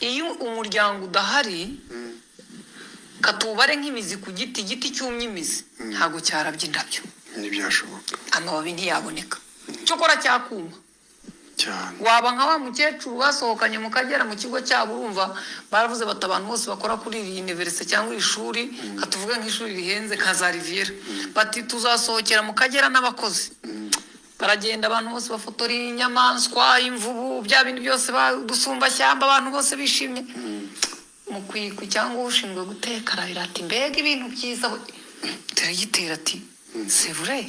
Iyo umuryango udahari, katuwubare nk'imizi ku giti. Igiti cyumye imizi ntabwo cyarabye indabyo. Ntibyashoboka. Amababi ntiyaboneka, cyokora cyakuma. Cyane. Waba nka wa mukecuru basohokanye mu Kagera mu kigo cyabo. Urumva baravuze bati abantu bose bakora kuri iyi université cyangwa iri shuri, katuvuge nk'ishuri rihenze nka za Riviera, bati tuzasohokera mu Kagera n'abakozi. Baragenda, abantu bose bafotora inyamaswa, imvubu, bya bindi byose, udusumbashyamba, abantu bose bishimye. Mukwikwi cyangwa ushinzwe guteka arabira ati: "Mbega ibintu byiza!" Turagitera ati: "C'est vrai."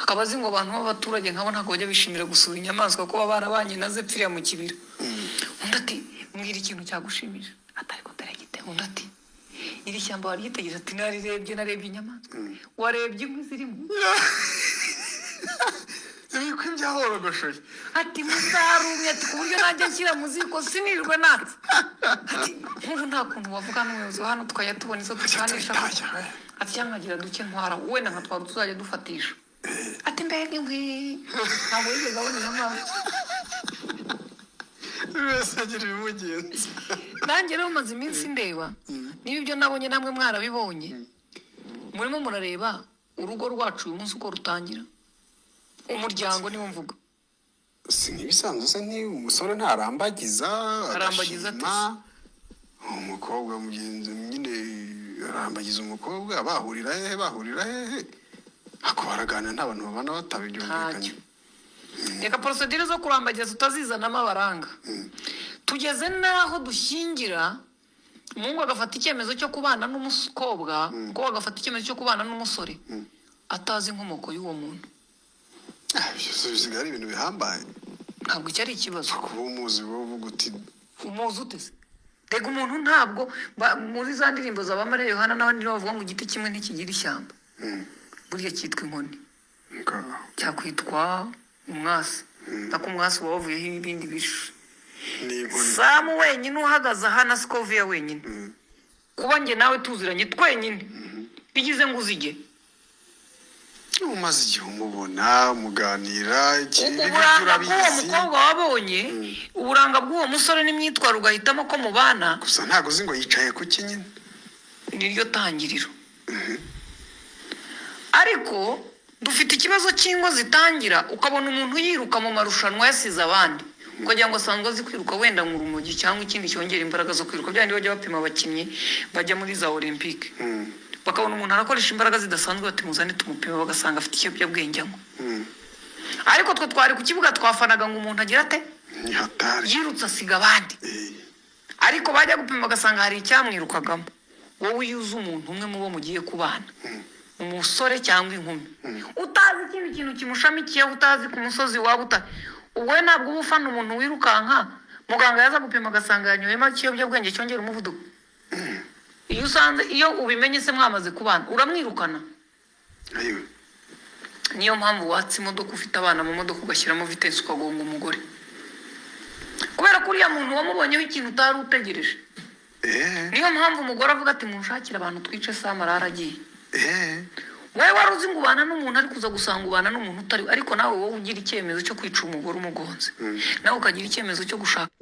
Akaba azi ngo abantu b'abaturage nkabo ntabwo bajya bishimira gusura inyamaswa, ko baba barabanye nazo epfiriya mu kibira. Undi ati: "Mbwira ikintu cyagushimisha." Ati: "Ariko turagite." Undi ati: "Iri shyamba waryitegereje?" Ati: "Narirebye, narebye inyamaswa." "Warebye inkwi zirimo?" Ibikwi byahorogoshoye. Ati: "Muzarumye." Ati: "Ku buryo nanjye nshyira mu ziko sinirwe natse." Ati: "Nk'ubu nta kuntu wavuga n'umuyobozi wa hano tukajya tubona izo ducanisha?" Ati: "Cyangwa nkagira duke ntwara, wenda nkatwara tuzajya dufatisha." Ati: "Mbega inkwi!" Ntabwo yigeze abona inyamaswa. Buri wese agira ibimugenza. Nanjye rero maze iminsi ndeba niba ibyo nabonye namwe mwarabibonye. Murimo murareba urugo rwacu uyu munsi uko rutangira, umuryango niwo mvuga. Si nk'ibisanzwe se? Ni umusore ntarambagiza? Arambagiza ate? Agashima umukobwa mugenzi nyine, arambagiza umukobwa, bahurira hehe? Bahurira hehe? Ako baraganira, nta bantu babana batabibyumvikanye. Ntacyo. Reka procédure zo kurambagiza tutazizanamo abaranga. Tugeze n'aho dushyingira, umuhungu agafata icyemezo cyo kubana n'umukobwa, umukobwa agafata icyemezo cyo kubana n'umusore atazi inkomoko y'uwo muntu. Ah, ibyo bisigaye ari ibintu bihambaye. Ntabwo icyo ari ikibazo. Kuba umuzi, wowe uvuga uti Umuzi ute se? Rega umuntu ntabwo muri za ndirimbo za Mariya Yohana n'abandi bavuga ngo igiti kimwe ntikigira ishyamba. Burya cyitwa inkoni, Ngaho. cyakwitwa umwasi, ariko umwasi uba wavuyeho ibindi bishu. Ni inkoni. Samu wenyine uhagaze aha na Sikoviya wenyine, kuba njye nawe tuziranye twenyine bigize ngo uzige. Umaze igihe umubona, muganira, ibibi Uburanga bw'uwo urabizi. mukobwa wabonye, uburanga bw'uwo musore n'imyitwarire, ugahitamo ko mubana. Gusa ntabwo uzi ngo yicaye ku ki nyine. Niryo tangiriro. Ariko dufite ikibazo cy'ingo zitangira ukabona umuntu yiruka mu marushanwa yasize abandi, ukagira ngo asanzwe azi kwiruka, wenda mu rumogi cyangwa ikindi cyongera imbaraga zo kwiruka, bya bindi bajya bapima abakinnyi bajya muri za Olympique, bakabona umuntu arakoresha imbaraga zidasanzwe, bati: "Muzane tumupime," bagasanga afite ikiyobyabwenge anywa. Ariko twe twari ku kibuga twafanaga ngo umuntu agira ate? Ni hatari. Yirutse asiga abandi. Ariko bajya gupima bagasanga hari icyamwirukagamo. Wowe iyo uzi umuntu umwe mu bo mugiye kubana, umusore cyangwa inkumi, utazi ikindi kintu kimushamikiyeho, utazi ku musozi waba uta, ubwo we ntabwo uba ufana umuntu wirukanka, muganga yaza gupima agasanga yanyweyemo ikiyobyabwenge cyongera umuvuduko. Iyo usanze, iyo ubimenye se mwamaze kubana, uramwirukana? Ayiwe. Niyo mpamvu watsa imodoka ufite abana mu modoka, ugashyiramo vitesse, ukagonga umugore, kubera ko uriya muntu wamubonyeho ikintu utari utegereje. Niyo mpamvu umugore avuga ati: "Munshakire abantu twice Samarara agiye." Wowe wari uzi ngo ubana n'umuntu, ariko uza gusanga ubana n'umuntu utari. Ariko nawe wowe ugira icyemezo cyo kwica umugore umugonze, nawe ukagira icyemezo cyo gushaka,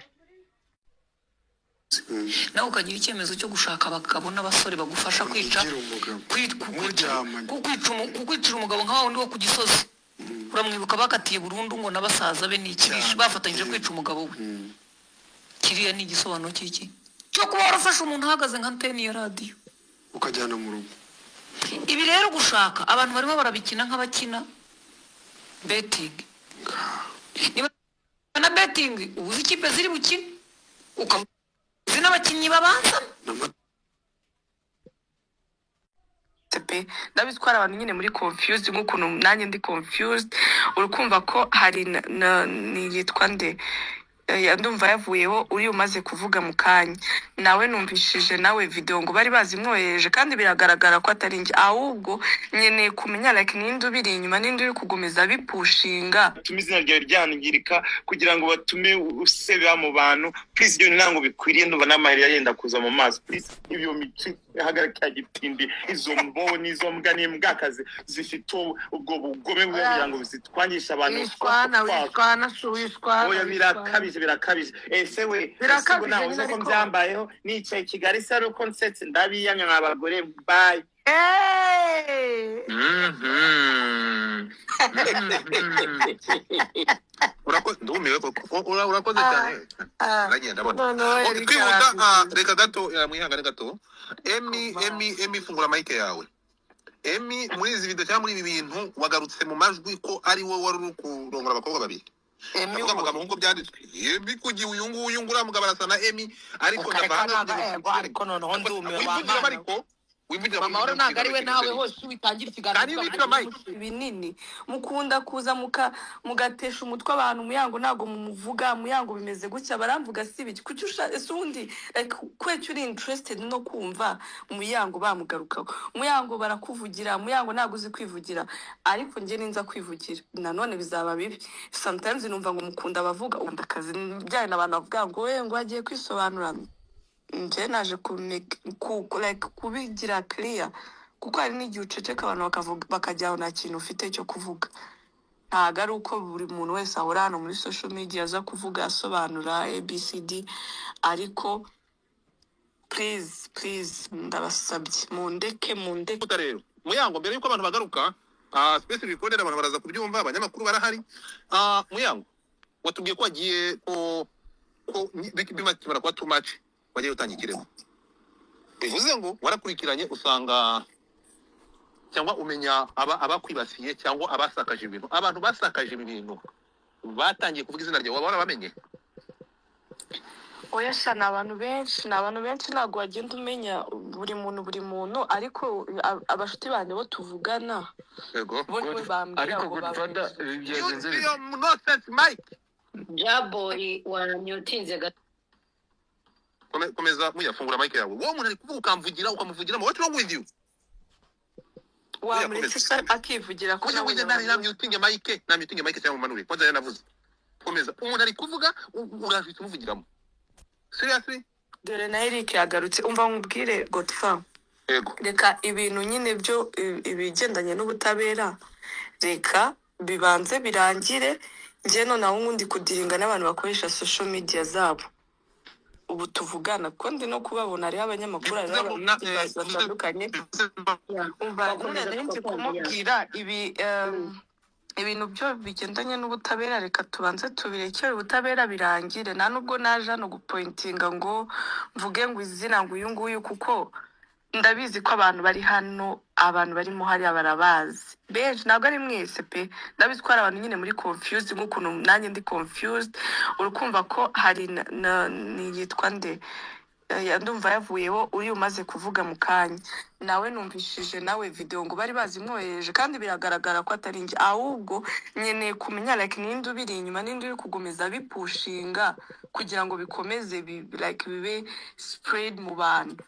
nawe ukagira icyemezo cyo gushaka abagabo n'abasore bagufasha kwica. Ugira umugabo. Muryamanye. Kukwicira umugabo nka wa wundi wo ku Gisozi, uramwibuka, bakatiye burundu ngo na basaza be ni ikibisha, bafatanyije kwica umugabo we. Kiriya ni igisobanuro cy'iki? Cyo kuba warafashe umuntu uhagaze nka antenne ya radiyo, ukajyana mu rugo. Ibi rero gushaka, abantu barimo barabikina nk'abakina betting. Niba na betting uba uzi ikipe ziri bukine, ukaba uzi n'abakinnyi babanza. Pe, ndabizi ko hari abantu nyine muri confused nk'ukuntu nanjye ndi confused. Uri kumva ko hari ni yitwa nde? Ndumva yavuyeho uri umaze kuvuga mu kanya, nawe numvishije nawe video ngo bari bazimwohereje, kandi biragaragara ko atari njye. Ahubwo nkeneye kumenya like ninde ubiri inyuma, ninde uri kugomeza bipushinga. Batume izina ryawe ryangirika, kugira ngo batume usebera mu bantu. Please, ibyo ntabwo bikwiriye. Ndumva n'amarira yenda kuza mu maso. Please, ibyo mico. Hagarika gitindi, izo mbobo n'izo mbwa n'imbwakazi zifite ubwo bugome bwo Oya. kugira ngo zitwangishe abantu. Wishwana, utwabo. wishwana su, wishwana, Oya. Wishwana. Birakabije, birakabije. Ese we, ese ubwo Birakabije nawe nyine, uzi ko ariko byambayeho nicaye i Kigali se, ari uko nsetse? Ndabiyamye mwa bagore, bye. Hey! Urakoze, ndumiwe koko. Urakoze Ah, cyane. ah. Nagenda ndabona. Noneho Oh, Eric twihuta, arangije. reka gato, mwihangane gato. Emi. Kuva. Emi, Emi, fungura mic yawe. Emi, muri izi video cyangwa muri ibi bintu wagarutse mu majwi ko ari wowe wari uri kurongora abakobwa babiri. Emi. Ndavuga amagambo nk'uko byanditswe. Emi kugi uyu nguyu nguriya mugabo arasa na Emi, ariko Reka, ndava hano ntabwo kugira ngo ego, ariko noneho ndumiwe. wivugiramo. Wamana. Ariko wivugiramo. Mama ntabwo ari we, nawe hose witangira ikiganiro. Can you mute your mic? Binini mukunda kuza mugatesha umutwe abantu. Muyango ntabwo mumuvuga, Muyango bimeze gutya, baramvuga si ibiki? Kuki ese ubundi, like, kweki uri interested no kumva Muyango bamugarukaho? Muyango barakuvugira, Muyango ntabwo uzi kwivugira, ariko njye ninza kwivugira nanone bizaba bibi. Sometimes numva ngo mukunda abavuga ukunda akazi byayo n'abantu bavuga ngo we ngo agiye kwisobanura. Njye naje like, kubigira clear, kuko hari n'igihe uceceka abantu bakavuga bakajya aho nta kintu ufite cyo kuvuga. Ntabwo ari uko buri muntu wese ahora hano muri social media aza kuvuga asobanura ABCD, ariko please, please, ndabasabye mundeke, mundeke. Kuta rero Muyango, mbere yuko abantu bagaruka, space recorded, abantu baraza kubyumva, abanyamakuru barahari. Muyango, watubwiye ko wagiye ko bikimara kuba too much wagiye utanga ikirego, bivuze ngo warakurikiranye usanga cyangwa umenya aba abakwibasiye cyangwa abasakaje ibintu. Abantu basakaje ibi bintu batangiye kuvuga izina ryawe, waba warabamenye? Oya sha, ni abantu benshi, ni abantu benshi, ntabwo wagenda umenya buri muntu, buri muntu, ariko abashuti banjye bo tuvugana bo niwe bambwira Ariko ngo Godfather, babeshye. ibi byagenze Mute bite? your nonsense mic. Jaboyi, wanyutinze gato. Komeza muyafungura mic yawe. Wowe, umuntu ari kuvuga ukamvugira, ukamuvugiramo. What's wrong with you? Wamuretse se akivugira ko Kuki nawe wize nari namyutinge mic, namyutinge mic cyangwa mumanure kwanza? Yanavuze, komeza. Umuntu ari kuvuga, urahita umuvugiramo, seriously? Dore na Eric yagarutse. Umva nkubwire, Godfa. Yego. Reka ibintu nyine byo ibigendanye n'ubutabera, reka bibanze birangire. Njye noneho ubundi kudealinga n'abantu bakoresha social media zabo ubu tuvugana, kuko ndi no kubabona, hariho abanyamakuru, hariho Bivuze ngo abayobozi batandukanye. Umva nyine, Twakomeza nari nzi tugakumva. kumubwira ibi, ibintu byo bigendanye n'ubutabera, reka tubanze tubirekere ubutabera birangire. Nta nubwo naje hano gupointinga ngo mvuge ngo izina ngo uyu nguyu, kuko ndabizi ko abantu bari hano, abantu barimo hariya barabazi benshi, ntabwo ari mwese pe. Ndabizi ko hari abantu nyine muri confused nk'ukuntu nanjye ndi confused. Uri kumva ko hari ni yitwa nde? Ndumva yavuyeho uri umaze kuvuga mu kanya, nawe numvishije nawe video ngo bari bazimwohereje, kandi biragaragara ko atari njye. Ahubwo nkeneye kumenya, like, ninde ubiri inyuma, ninde uri kugomeza bipushinga kugira ngo bikomeze like bibe spread mu bantu.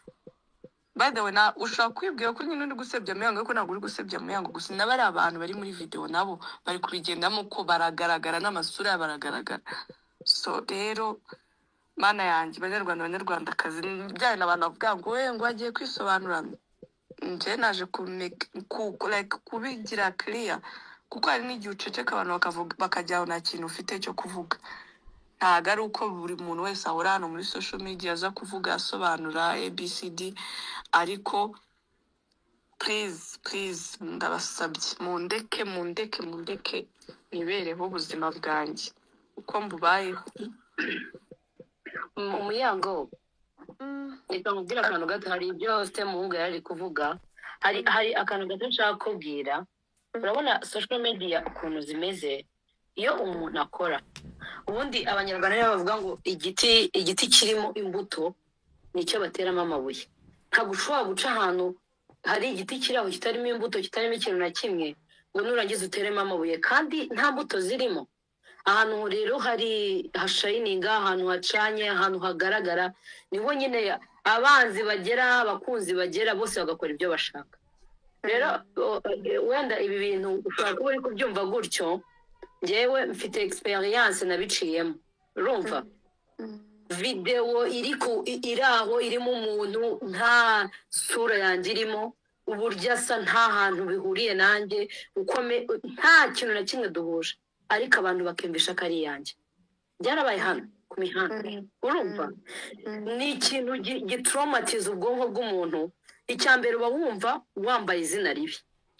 By the way, na ushobora kwibwira ko nyine uri gusebya Muyango, ariko ntabwo uri gusebya Muyango gusa, n'aba ari abantu bari muri video nabo bari kubigendamo, ko baragaragara n'amasura yabo baragaragara. So rero, mana yanjye, banyarwanda, banyarwandakazi, byayo abantu bavuga ngo we ngo agiye kwisobanura, njye naje like, kubigira clear, kuko hari n'igihe uceceka abantu bakavuga bakajya aho nta kintu ufite cyo kuvuga. Ntabwo ari uko buri muntu wese ahora hano muri social media aza kuvuga asobanura ABCD, ariko please, please, ndabasabye mundeke, mundeke, mundeke nibereho ubuzima bwanjye uko mbubayeho. Umuyango, reka nkubwire akantu gato. Hari ibyo Semuhungu yari ari kuvuga, hari akantu gato nshaka kubwira. Urabona social media ukuntu zimeze, iyo umuntu akora, ubundi Abanyarwanda nibo bavuga ngo igiti kirimo imbuto nicyo bateramo amabuye. Ntabwo ushobora guca ahantu hari igiti kiri aho kitarimo imbuto, kitarimo ikintu na kimwe, ngo nurangiza uteremo amabuye kandi nta mbuto zirimo. Ahantu rero hari hashininga, ahantu hacanye, ahantu hagaragara, niho nyine abanzi bagera, abakunzi bagera, bose bagakora ibyo bashaka. Rero wenda ibi bintu ushobora kuba uri kubyumva gutyo, njyewe mfite experience nabiciyemo, urumva? Videwo iri ku iri aho irimo umuntu, nta sura yanjye irimo, uburyo asa nta hantu bihuriye nanjye, uko nta kintu na kimwe duhuje, ariko abantu bakiyumvisha ko ari iyanjye. Byarabaye hano ku mihanda. Urumva ni ikintu gitraumatiza ubwonko bw'umuntu. Icya mbere, uba wumva wambaye izina ribi.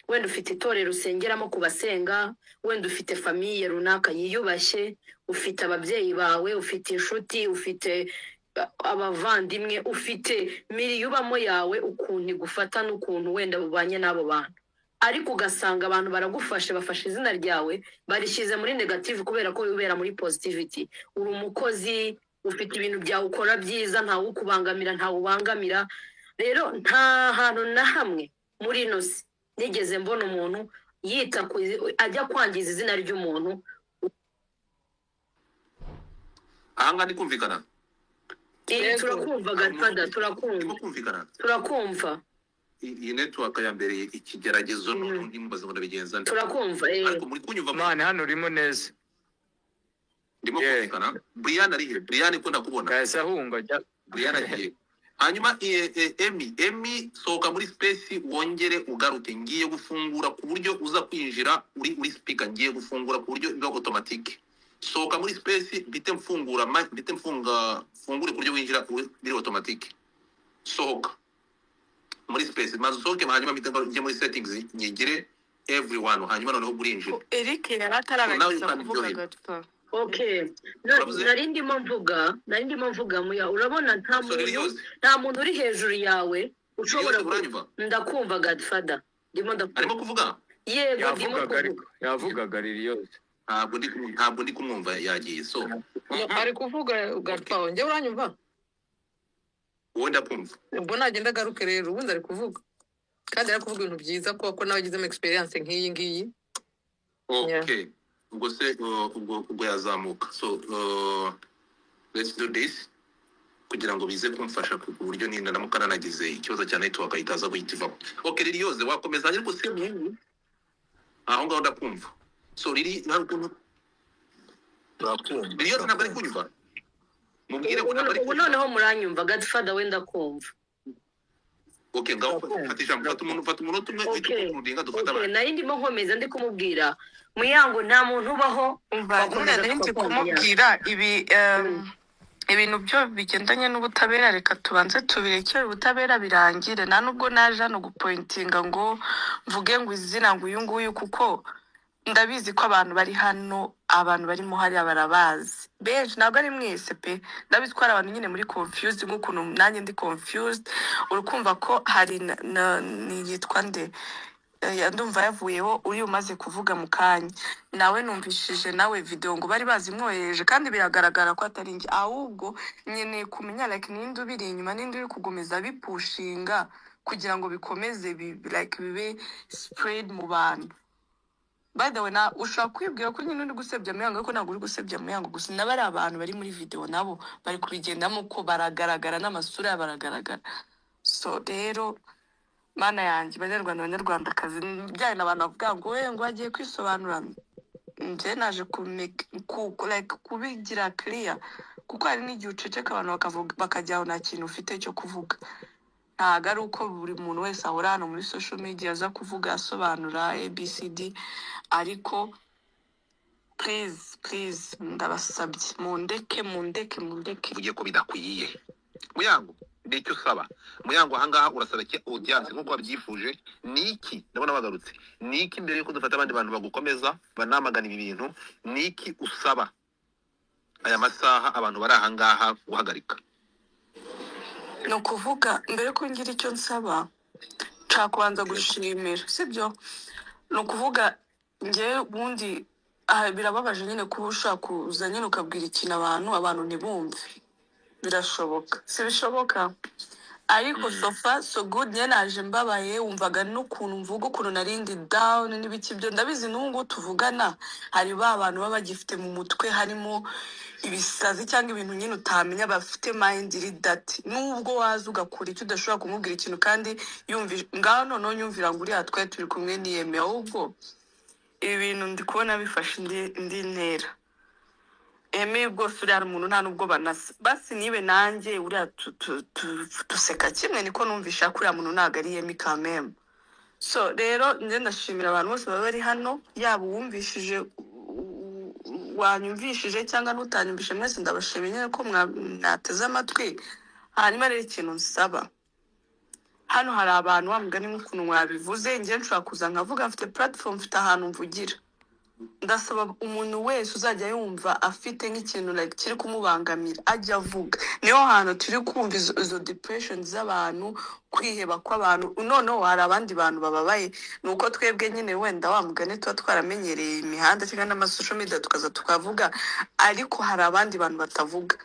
Wenda ufite itorero usengeramo ku basenga, wenda ufite famille runaka yiyubashye, ufite ababyeyi bawe, ufite inshuti, ufite abavandimwe, ufite milieu ubamo yawe, ukuntu igufata n'ukuntu wenda ubanye n'abo bantu, ariko ugasanga abantu baragufashe, bafashe izina ryawe barishyize muri negative kubera ko wibera muri positivity. Uri umukozi, ufite ibintu byawe ukora byiza, ntawe ukubangamira, ntawe ubangamira. Rero nta hantu na hamwe muri ino si nigeze mbona umuntu yita ku ajya kwangiza izina ry'umuntu. Ahangaha ndi kumvikana? Yego. Turakumva, Godfather, turakumva. Ndimo kumvikana? Turakumva. Iyi network ya mbere ikigeragezo, noneho ntimubaze ngo ndabigenza nte. Turakumva. Ariko muri kunyumva? Mani, hano urimo neza. Ndimo Yeah. kumvikana? Brian ari he? Brian, ko ndakubona? Yahise ahunga ajya. Brian agiye. Hanyuma Emi, sohoka muri space wongere ugaruke. Ngiye gufungura ku buryo uza kwinjira uri speaker. Ngiye gufungura ku buryo biba automatique. Sohoka muri space, mpite mfungura mpite mfunga, fungure ku buryo winjira biri automatique. Sohoka muri space, maze usohoke, hanyuma mpite njye muri settings nyigire everyone, hanyuma noneho urinjira. Eric yari So now you atararangiza can kuvuga. join. Godfa. Okay. Uravuze? Nari ndimo mvuga muya, urabona nta So muntu Liliose, nta muntu uri hejuru yawe ushobora Liliose, uranyumva? Ndakumva, Godfather, ndimo ndakumva. Arimo kuvuga? Yego, ndimo Yavugaga ariko kuvuga. Yavugaga Liliose. Ntabwo ndi kumwumva, yagiye. So No, ari kuvuga. Godfather, njyewe uranyumva? Wowe ndakumva. Ubwo nagenda agaruke rero. Ubundi ari kuvuga kandi ari kuvuga ibintu byiza, kuko nawe agizemo experience nk'iyi ngiyi. Yeah. Okay, ubwo se ubwo yazamuka. So let's do this kugira ngo bize kumfasha ku buryo ninaramuka nanagize ikibazo cya network itaza guhita ivamo. Okay, Liliose, wakomeza, ariko se muhungu aho ngaho ndakumva. So Lili, nta ukuntu Turakumva. Liliose ntabwo ari Turakumva. kunyumva, mubwire ko Ubu ntabwo ari ubu kunyumva. Noneho muranyumva? Godfather, wenda kumva. Okay, ngaho Turakumva. fata ijambo, fata umunota umwe uhite Okay. uconcludinga, dufate Okay. abandi. Nari ndimo nkomeza, ndi kumubwira Muyango nta muntu ubaho. Umva nyine Wakomeza nari ndi tukakumva, yeah. kumubwira ibi ibintu byo bigendanye n'ubutabera, reka tubanze tubirekere ubutabera birangire. Nta nubwo naje hano gupointinga ngo mvuge ngo izina ngo uyu nguyu, kuko ndabizi ko abantu bari hano, abantu barimo hariya barabazi benshi, ntabwo ari mwese pe. Ndabizi ko hari abantu nyine muri confused nk'ukuntu nanjye ndi confused. Uri kumva ko hari ni yitwa nde? Ndumva yavuyeho uri umaze kuvuga mu kanya, nawe numvishije nawe video ngo bari bazimwohereje, kandi biragaragara ko atari njye. Ahubwo nkeneye kumenya like ninde ubiri inyuma, ninde uri kugomeza bipushinga kugira ngo bikomeze like bibe spread mu bantu. By the way, na ushobora kwibwira ko nyine uri gusebya Muyango, ariko ntabwo uri gusebya Muyango gusa, n'aba ari abantu bari muri video nabo bari kubigendamo, ko baragaragara n'amasura yabo baragaragara. So rero, mana yanjye, banyarwanda, banyarwandakazi, byari abantu bavuga ngo we ngo agiye kwisobanura, njye naje like kubigira clear, kuko hari n'igihe uceceka abantu bakavuga bakajya aho nta kintu ufite cyo kuvuga. Ntabwo ari uko buri muntu wese ahora hano muri social media aza kuvuga asobanura ABCD, ariko please, please, ndabasabye, mundeke, mundeke, mundeke. Uvuge ko bidakwiye. Muyango, ni icyo usaba Muyango ahangaha? Urasaba iki audience nk'uko wabyifuje? Ni iki? Ndabona bagarutse. Ni iki, mbere yuko dufata abandi bantu bagukomeza banamagana ibi bintu, ni iki usaba aya masaha abantu bari ahangaha guhagarika? Ni ukuvuga, mbere ko ngira icyo nsaba, nshaka kubanza gushimira, sibyo? Ni ukuvuga njyewe ubundi aha birababaje nyine kuba ushaka kuza nyine ukabwira ikintu abantu, abantu ntibumve. Birashoboka, si bishoboka, ariko so far so good. Njye naje mbabaye, wumvaga n'ukuntu mvuga, ukuntu narindi down n'ibiki byo ndabizi. N'ubu ngubu tuvugana hari ba bantu baba bagifite mu mutwe harimo ibisazi cyangwa ibintu nyine utamenya, bafite mind iri dirty. Nubwo waza ugakora icyo udashobora kumubwira ikintu kandi yumva ngaho, noneho nyumvira ngo uriya twari turi kumwe niyemeye. Ahubwo ibi bintu ndi kubona bifashe indi ntera. Eme rwose uriya muntu nta nubwo banasa, basi nibe nanjye uriya duseka kimwe, niko numvisha ko uriya muntu ntabwo ari Emi kameme. So rero njye ndashimira abantu bose baba bari hano, yaba uwumvishije, wanyumvishije cyangwa n'utanyumvishije, mwese ndabashimiye nyine ko mwateze amatwi. Hanyuma rero ikintu nsaba hano, hari abantu, wa mugani nk'ukuntu mwabivuze, njye nshobora kuza nkavuga, mfite platform, mfite ahantu mvugira. Ndasaba umuntu wese uzajya yumva afite nk'ikintu like kiri kumubangamira ajya avuga. Niho hantu turi kumva izo depression z'abantu, kwiheba kw'abantu. Noneho hari abandi bantu bababaye, ni uko twebwe nyine wenda wa mugani tuba twaramenyereye imihanda cyangwa n'amasocial media, tukaza tukavuga, ariko hari abandi bantu batavuga,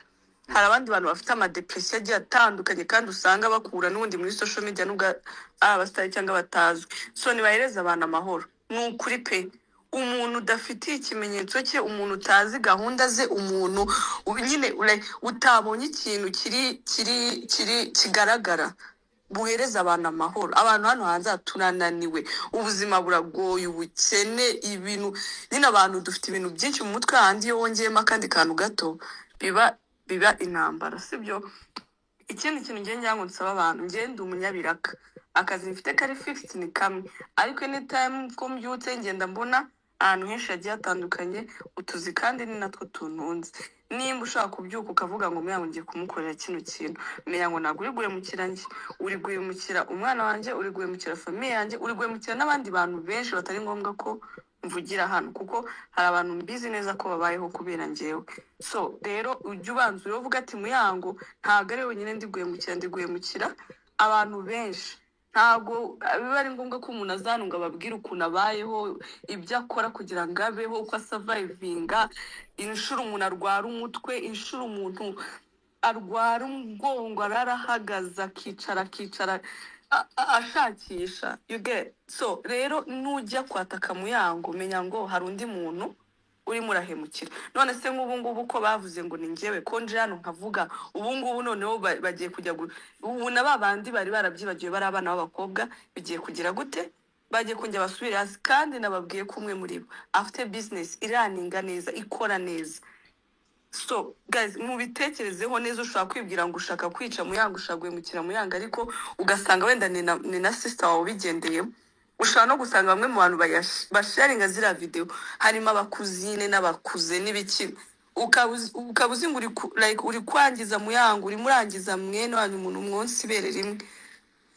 hari abandi bantu bafite amadepression agiye atandukanye kandi usanga bakura n'ubundi muri social media, nubwo ari abasitari cyangwa batazwi. So nibahereze abantu amahoro, ni ukuri pe. Umuntu udafitiye ikimenyetso cye, umuntu utazi gahunda ze, umuntu nyine utabonye ikintu kiri kigaragara, buhereza abantu amahoro. Abantu hano hanze aha turananiwe, ubuzima buragoye, ubukene, ibintu nyine, abantu dufite ibintu byinshi mu mutwe handi, iyo wongeyemo akandi kantu gato biba intambara, sibyo? Ikindi kintu ngiye ngira ngo nsaba abantu, njye ndi umunyabiraka, akazi mfite kari fixed ni kamwe, ariko anytime ko mbyutse ngenda mbona ahantu henshi hagiye hatandukanye utuzi, kandi ni natwo tuntunze. Nimba ushaka kubyuka ukavuga ngo muyango ngiye kumukorera kino kintu, menya ngo ntabwo uri guhemukira njye, uri guhemukira umwana wanjye, uri guhemukira famille yanjye, uri guhemukira n'abandi bantu benshi batari ngombwa ko mvugira hano, kuko hari abantu mbizi neza ko babayeho kubera njyewe. So rero ujye ubanza uvuga ati Muyango ntabwo ari wenyine ndi guhemukira, ndi guhemukira abantu benshi. Ntabwo biba ari ngombwa ko umuntu azana ngo ababwire ukuntu abayeho, ibyo akora kugira ngo abeho, uko asurvivinga, inshuro umuntu arwara umutwe, inshuro umuntu arwara umugongo, arara ahagaze, akicara ashakisha, you get? So rero nujya kwataka Muyango, menya ngo hari undi muntu urimo urahemukira. None se nk'ubu ngubu ko bavuze ngo ni njyewe, ko nje hano nkavuga ubu ngubu, noneho bagiye kujya ubu na ba bandi bari barabyibagiwe, bari abana b'abakobwa, bigiye kugira gute? Bagiye kongera basubire hasi. Kandi nababwiye ko umwe muri bo afite business irarunninga neza, ikora neza. So guys, mubitekerezeho neza. Ushobora kwibwira ngo ushaka kwica Muyango, ushaka guhemukira Muyango, ariko ugasanga wenda ni na sister wawe ubigendeyemo. Ushobora no gusanga bamwe mu bantu basharinga ziriya video harimo abacousine n'abakuze n'ibiki, ukaba uzi ngo like, uri kwangiza Muyango, urimo urangiza mwene wanyu, umuntu mwonsa ibere rimwe,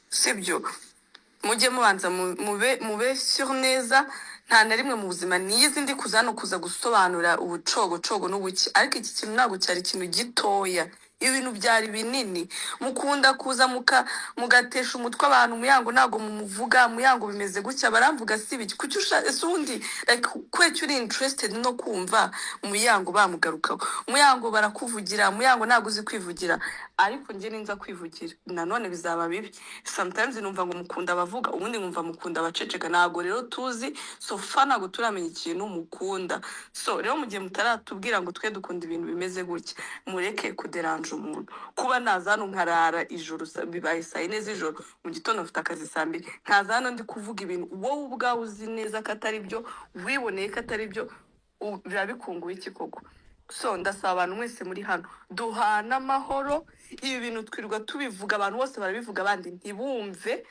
sibyo? Mujye mubanza mube sure neza. Nta na rimwe mu buzima niyizi ndi kuza hano kuza gusobanura ubucogocogo n'ubuki, ariko iki kintu ntabwo cyari ikintu gitoya, ibintu byari binini. Mukunda kuza mugatesha umutwe abantu. Muyango ntabwo mumuvuga, Muyango bimeze gutya, baramvuga si ibiki? Kuki ese ubundi like kweki uri interested no kumva Muyango bamugarukaho? Muyango barakuvugira, Muyango ntabwo uzi kwivugira, ariko njye ninza kwivugira nanone bizaba bibi. Sometimes numva ngo mukunda abavuga, ubundi nkumva mukunda abaceceka. Ntabwo rero tuzi, so far ntabwo turamenya ikintu mukunda. So rero mu gihe mutaratubwira ngo twe dukunda ibintu bimeze gutya, mureke kuderanja umuntu. Kuba naza hano nkarara ijoro, bibaye saa 4 z'ijoro, mu gitondo mfite akazi saa 2, nkaza hano ndi kuvuga ibintu wowe ubwawe uzi neza ko atari byo, wiboneye ko atari byo, biba bikunguye iki koko? So ndasaba abantu mwese muri hano, duhane amahoro. Ibi bintu twirirwa tubivuga, abantu bose barabivuga, abandi ntibumve.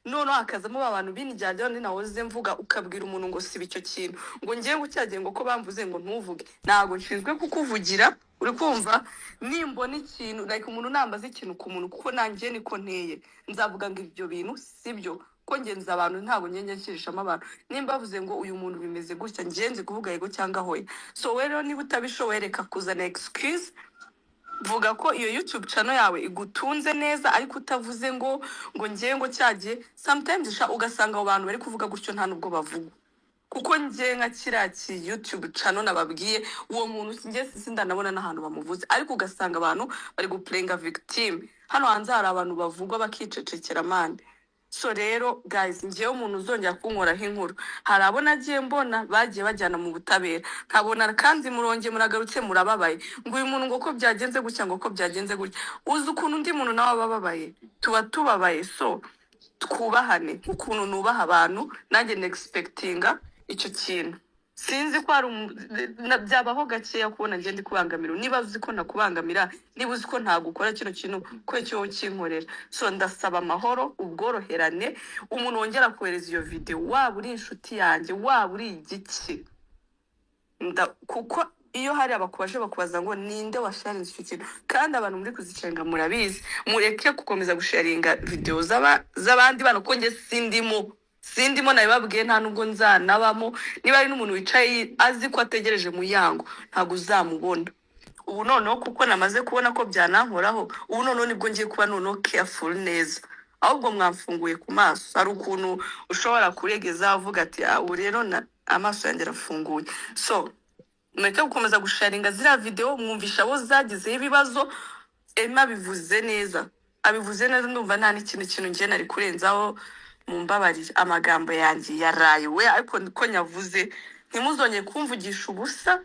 Noneho hakazamo ba bantu b'indyarya bandi nahoze mvuga, ukabwira umuntu ngo siba icyo kintu, ngo ngewe ngo cyagiye ngo ko bamvuze ngo ntuvuge. Ntabwo nshinzwe kukuvugira, uri kumva? Nimbona ikintu, like umuntu nambaza ikintu ku muntu, kuko nanjye niko nteye, nzavuga ngo ibyo bintu sibyo, ko ngenza abantu ntabwo ngenda nshyirishamo abantu. Nimba bavuze ngo uyu muntu bimeze gutya, ngenzi kuvuga yego cyangwa hoya. So rero niba utabishoboye, reka kuzana excuse. Vuga ko iyo YouTube channel yawe igutunze neza, ariko utavuze ngo ngewe ngo cyagiye. Sometimes sha ugasanga abo bantu bari kuvuga gutyo nta nubwo bavuga, kuko njye nka kiriya ki YouTube channel nababwiye, uwo muntu njye sindanabona n'ahantu bamuvuze, ariko ugasanga abantu bari guplayinga victim. Hano hanze hari abantu bavugwa bakicecekera mande. So rero guys, njyewe umuntu uzongera kunkoraho inkuru, hari abo nagiye mbona bagiye bajyana mu butabera, nkabona kandi murongeye muragarutse murababaye ngo uyu muntu ngo ko byagenze gutya, ngo ko byagenze gutya. Uzi ukuntu undi muntu nawe aba ababaye? Tuba tubabaye. So twubahane. Nk'ukuntu nubaha abantu, nanjye nexpectinga icyo kintu. Sinzi ko hari byabaho gakeya kubona ngende kubangamira. Niba uzi ko nakubangamira, niba uzi ko ntagukora kino kintu, ko cyo kinkorera. So ndasaba amahoro, ubworoherane. Umuntu wongera kohereza iyo video, waba uri inshuti yanjye, waba uri igiki, kuko iyo hari abakubaje bakubaza ngo ninde washarinze icyo kintu, kandi abantu muri kuzisharinga murabizi. Mureke gukomeza gusharinga video z'abandi bana, kuko njye sindimo, nabibabwiye, nta nubwo nzanabamo. Niba hari n'umuntu wicaye azi ko ategereje Muyango, ntabwo uzamubona. Ubu noneho kuko namaze kubona ko byanankoraho, ubu noneho nibwo ngiye kuba noneho careful neza. Ahubwo mwamfunguye ku maso. Hari ukuntu ushobora kuregeza uvuga ati: "Ah, ubu rero amaso yanjye arafunguye." So mureke gukomeza gusharinga ziriya video, mwumvisha abo zagizeho ibibazo. Emma abivuze neza, abivuze neza. Ndumva nta n'ikindi kintu njye nari kurenzaho. Mumbabarire, amagambo yanjye yaraye we, ariko ko nyavuze, ntimuzongere kumvugisha ubusa.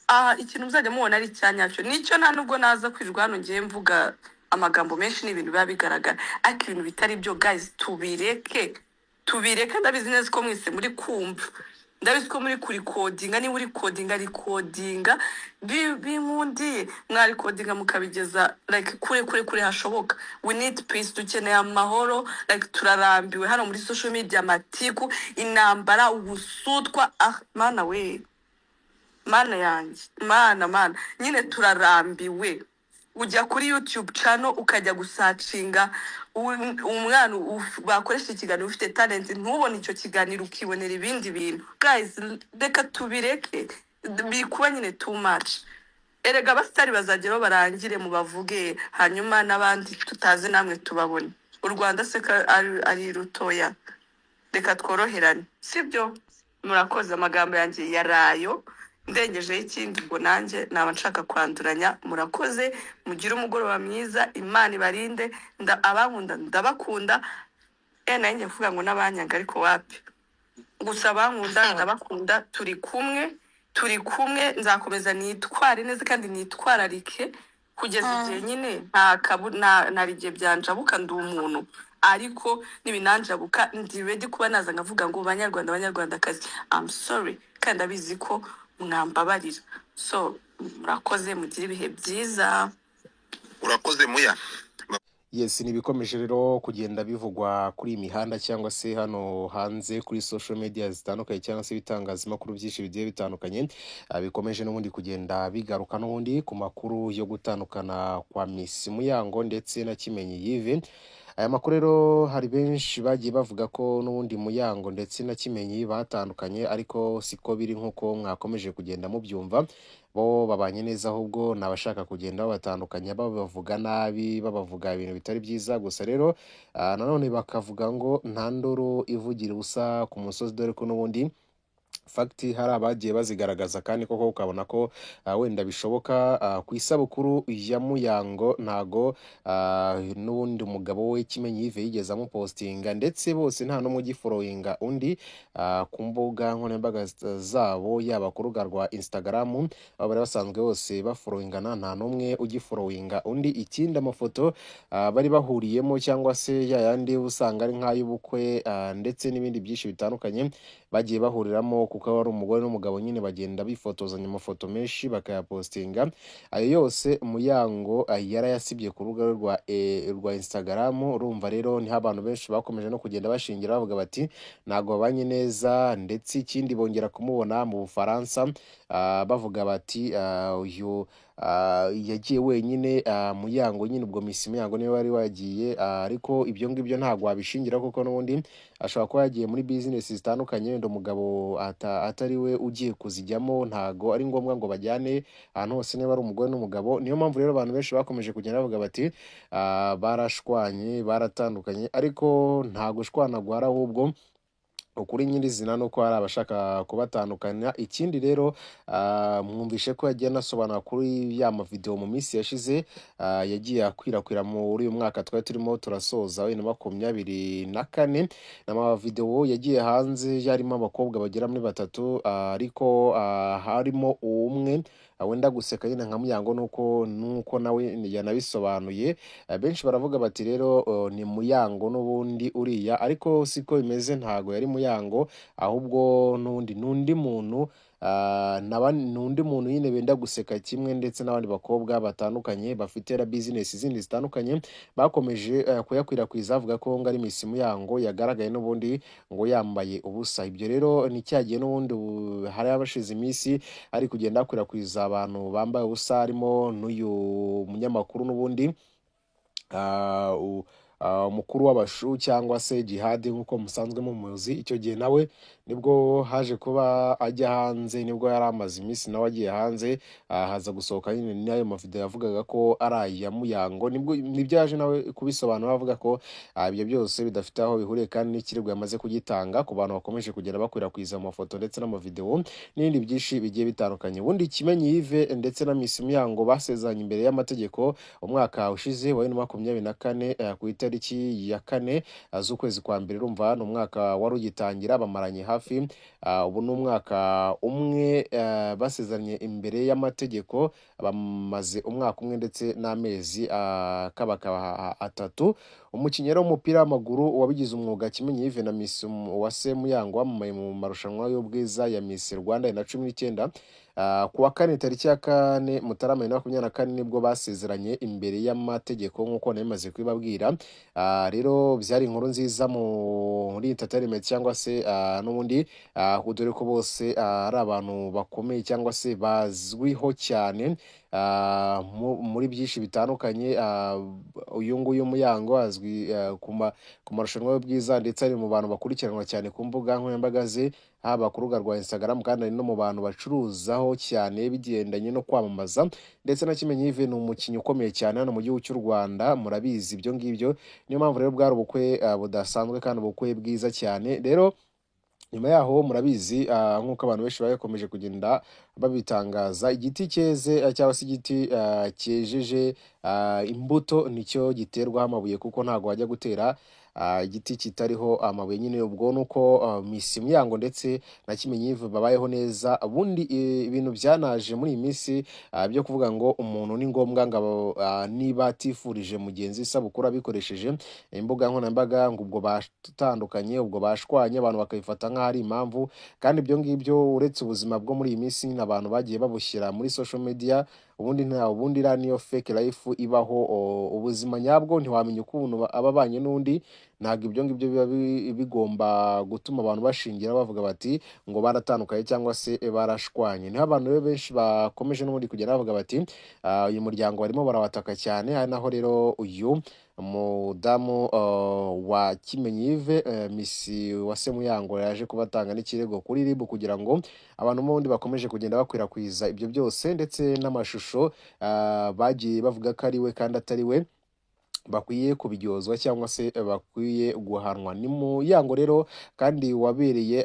Aha ikintu muzajya mubona ari icya nyacyo nicyo. Nta nubwo naza kwirirwa hano ngiye mvuga amagambo menshi, ni ibintu biba bigaragara. Ariko ibintu bitari byo, guys, tubireke, tubireke. Ndabizi neza ko mwese muri kumva, ndabizi ko muri kurikodinga. Niba uri kodinga, rikodinga binkundiye, mwarikodinga mukabigeza like kure kure kure hashoboka. We need peace, dukeneye amahoro. Like turarambiwe hano muri social media, amatiku, intambara, ubusutwa. Ah, Mana we, Mana yanjye, Mana, Mana nyine, turarambiwe. Ujya kuri YouTube channel ukajya gusacinga umwana bakoresha ikiganiro ufite talent, ntubone icyo kiganiro, ukibonera ibindi bintu. Guys, reka tubireke, biri kuba nyine too much. Erega abasitari bazageraho barangire mubavuge, hanyuma n'abandi tutazi namwe tubabone. U Rwanda se ko ari rutoya? Reka tworoherane, sibyo? Murakoze, amagambo yanjye yarayo, ndengejeho ikindi ubwo nanjye naba nshaka kwanduranya. Murakoze, mugire umugoroba mwiza, Imana ibarinde. Abankunda ndabakunda, nanjye mvuga ngo n'abanyanga, ariko wapi. Gusa abankunda ndabakunda, turi kumwe, turi kumwe. Nzakomeza nitware neza kandi nitwararike kugeza igihe nyine nta kabu nta igihe byanjabuka. Ndi umuntu, ariko nibinanjabuka ndi ready kuba naza nkavuga ngo: "Banyarwanda, banyarwandakazi, I'm sorry," kandi ndabizi ko mwambabarira. So murakoze, mugire ibihe byiza. Urakoze, Muya. Yes, ni ibikomeje rero kugenda bivugwa kuri iyi mihanda cyangwa se hano hanze kuri social media zitandukanye cyangwa se ibitangazamakuru byinshi bigiye bitandukanye, bikomeje n'ubundi kugenda bigaruka n'ubundi ku makuru yo gutandukana kwa Miss Muyango ndetse na Kimenyi Yves. Aya makuru rero hari benshi bagiye bavuga ko n'ubundi Muyango ndetse na Kimenyi batandukanye, ariko siko biri nk'uko mwakomeje kugenda mubyumva. Bo babanye neza, ahubwo ni abashaka kugenda babatandukanya, babavuga nabi, babavuga ibintu bitari byiza. Gusa rero nanone bakavuga ngo nta nduru ivugira ubusa ku musozi, dore ko n'ubundi fact hari abagiye bazigaragaza kandi koko ukabona ko wenda bishoboka. Ku isabukuru ya Muyango ntago n'ubundi umugabo we Kimenyi Yves yigeze amupostinga, ndetse bose nta n'umwe ugifollowinga undi ku mbuga nkoranyambaga zabo, yaba ku rubuga rwa Instagram aho bari basanzwe bose bafollowingana, nta n'umwe ugifollowinga undi. Ikindi, amafoto bari bahuriyemo cyangwa se ya yandi usanga ari nk'ay'ubukwe, ndetse n'ibindi byinshi bitandukanye bagiye bahuriramo, kuko aba ari umugore n'umugabo nyine, bagenda bifotozanya amafoto menshi bakayapostinga. Ayo yose Muyango yarayasibye ku rubuga rwe rwa Instagram. Urumva rero niho abantu benshi bakomeje no kugenda bashingira bavuga bati ntabwo babanye neza. Ndetse ikindi, bongera kumubona mu Bufaransa, bavuga bati uyu yagiye wenyine, Muyango nyine, ubwo Miss Muyango niwe wari wagiye, ariko ibyo ngibyo ntabwo wabishingira kuko n'ubundi ashobora kuba yagiye muri business zitandukanye, wenda umugabo atari we ugiye kuzijyamo. Ntago ari ngombwa ngo bajyane ahantu hose niba ari umugore n'umugabo. Niyo mpamvu rero abantu benshi bakomeje kugenda bavuga bati barashwanye, baratandukanye, ariko nta gushwana guhari, ahubwo ukuri nyirizina ni uko hari abashaka kubatandukanya. Ikindi rero, mwumvishe ko yagiye anasobanura kuri ya mavideo mu minsi yashize, yagiye akwirakwira muri uyu mwaka twari turimo turasoza 2024. N'amavideo yagiye hanze yarimo abakobwa bagera muri batatu, ariko harimo umwe wenda guseka nyine nka Muyango, nuko nawe yanabisobanuye. Benshi baravuga bati rero ni Muyango n'ubundi uriya, ariko siko bimeze, ntago yari Muyango, ahubwo n'undi n'undi muntu. n'undi muntu nyine benda guseka kimwe, ndetse n'abandi bakobwa batandukanye bafite na business zindi zitandukanye bakomeje kuyakwirakwiza avuga ko ngo ari Miss Muyango yagaragaye n'ubundi ngo yambaye ubusa. Ibyo rero ni cyagiye n'ubundi hari abashize iminsi ari kugenda akwirakwiza abantu bambaye ubusa, harimo n'uyu munyamakuru n'ubundi umukuru w'abashu cyangwa se Jihad nk'uko musanzwe mumuzi. Icyo gihe nawe nibwo haje kuba ajya hanze, nibwo yari amaze iminsi nawe agiye hanze, haza gusohoka nyine n'ayo mavideo yavugaga ko ari aya Muyango. Nibwo nibyo yaje nawe kubisobanura avuga ko ibyo byose bidafite aho bihuriye, kandi n'ikirego yamaze kugitanga ku bantu bakomeje kugenda bakwirakwiza amafoto ndetse n'amavideo n'ibindi byinshi bigiye bitandukanye. Ubundi Kimenyi Yves ndetse na Miss Muyango basezeranye imbere y'amategeko umwaka ushize wa 2024, ku itariki ya 4 z'ukwezi kwa mbere. Urumva ni umwaka wari ugitangira, bamaranye hafi ubu ni umwaka umwe basezeranye imbere y'amategeko, bamaze umwaka umwe ndetse n'amezi akabakaba 3. Umukinnyi rero w'umupira w'amaguru wabigize umwuga Kimenyi Yves na Miss Uwase Muyango wamamaye mu marushanwa y'ubwiza ya Miss Rwanda 2019, ku wa kane tariki ya 4 Mutarama 2024 nibwo basezeranye imbere y'amategeko nk'uko nari kubibabwira. Rero byari inkuru nziza muri entertainment cyangwa se n'ubundi, dore ko bose ari abantu bakomeye cyangwa se bazwiho cyane muri byinshi bitandukanye. Uyu nguyu Muyango azwi ku marushanwa y'ubwiza, ndetse ari mu bantu bakurikiranwa cyane ku mbuga nkoranyambaga ze, haba ku rubuga rwa Instagram, kandi ari no mu bantu bacuruzaho cyane bigendanye no kwamamaza. Ndetse na Kimenyi Yves ni umukinnyi ukomeye cyane hano mu gihugu cy'u Rwanda, murabizi ibyo ngibyo. Niyo mpamvu rero bwari ubukwe budasanzwe kandi ubukwe bwiza cyane. Rero nyuma yaho murabizi, nk'uko abantu benshi bakomeje kugenda babitangaza, igiti cyeze cyangwa se igiti cyejeje imbuto nicyo giterwaho amabuye, kuko ntabwo wajya gutera igiti kitariho amabuye nyine. Ubwo nuko Miss Muyango ndetse na Kimenyi Yves babayeho neza. Ubundi ibintu byanaje muri iyi minsi byo kuvuga ngo umuntu ni ngombwa ngo niba atifurije mugenzi isabukuru abikoresheje imbuga nkoranyambaga, ngo ubwo batandukanye, ubwo bashwanye, abantu bakabifata nk'aho ari impamvu. Kandi ibyo ngibyo, uretse ubuzima bwo muri iyi minsi nyine abantu bagiye babushyira muri social media, ubundi nta ubundi iriya niyo fake life ibaho. Ubuzima nyabwo ntiwamenya ukuntu aba abanye n'undi. Ntabwo ibyo ngibyo biba bigomba gutuma abantu bashingira bavuga bati ngo baratandukanye cyangwa se barashwanye. Niho abantu rero benshi bakomeje n'ubundi kugenda bavuga bati uyu muryango barimo barawataka cyane. Ari naho rero uyu mudamu wa Kimenyi Yves, Miss Uwase Muyango, yaje kubatanga n'ikirego kuri RIB kugira ngo abantu n'ubundi bakomeje kugenda bakwirakwiza ibyo byose ndetse n'amashusho bagiye bavuga ko ari we kandi atari we, bakwiye kubiryozwa cyangwa se bakwiye guhanwa. Ni Muyango rero kandi wabereye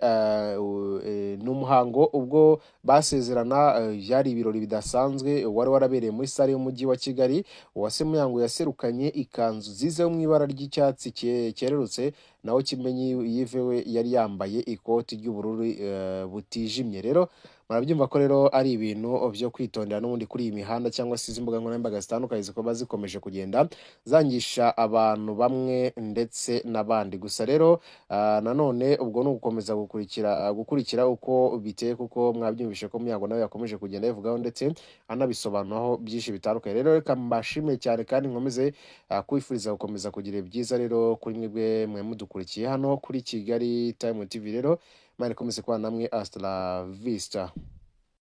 n'umuhango ubwo basezerana, byari ibirori bidasanzwe wari warabereye muri sale y'umujyi wa Kigali. Uwase Muyango yaserukanye ikanzu nziza yo mu ibara ry'icyatsi cyererutse, naho Kimenyi Yves we yari yambaye ikoti ry'ubururu butijimye. Rero murabyumva ko rero ari ibintu byo kwitondera n'ubundi kuri iyi mihanda cyangwa se izi mbuga nkoranyambaga zitandukanye zikaba zikomeje kugenda zangisha abantu bamwe ndetse n'abandi. Gusa rero nanone ubwo ni ugukomeza gukurikira uko biteye, kuko mwabyumvishe ko Muyango nawe yakomeje kugenda abivugaho ndetse anabisobanuraho byinshi bitandukanye. Rero reka mbashime cyane kandi nkomeze kwifuriza gukomeza kugira ibyiza rero kuri mwebwe mwe mudukurikiye hano kuri Kigali Time TV. Rero Imana ikomeze kubana namwe, hasta la vista.